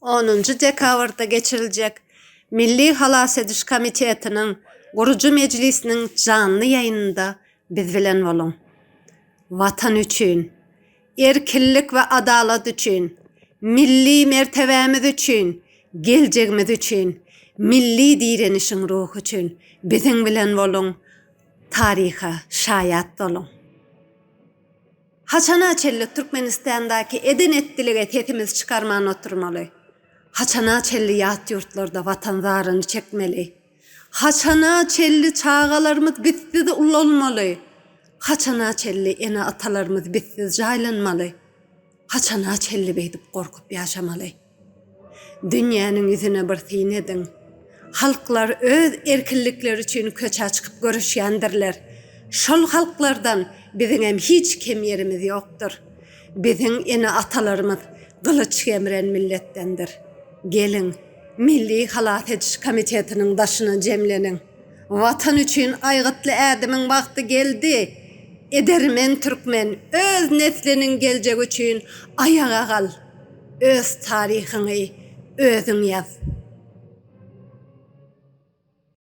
Onunjy dekabrda geçiriljek Milli halas ediş komitetiniň gurujy mejlisiniň janly ýaýynynda biz bilen boluň. Watan üçin, erkinlik we adalat üçin, milli mertebämiz üçin, geljegimiz üçin, milli direnişiň ruhy üçin biziň bilen boluň, taryha şaýat boluň! Haçana çenli Türkmenistandaky eden-etdilige sesimizi çykarman oturmaly? Haçana çenli ýat ýurtlarda watan zaryny çekmeli? Haçana çenli çagalarymyz bizsiz ulalmaly? Haçana çenli ene-atalarymyz bizsiz jaýlanmaly? Haçana çenli beýdip gorkup ýaşamaly? Dünýäniň ýüzüne bir syn ediň. Halklar öz erkinlikleri üçin köçä çykyp göreşýändirler. Şol halklardan biziňem hiç kem ýerimiz ýokdur. Biziň ene-atalarymyz gylyç gemren milletdendir. Geliň, Milli halas ediş komitetiniň daşyna jemleniň. Watan üçin aýgytly ädimiň wagty geldi. Edermen türkmen öz nesliniň geljegi üçin aýaga gal. Öz taryhyňy özüň ýaz.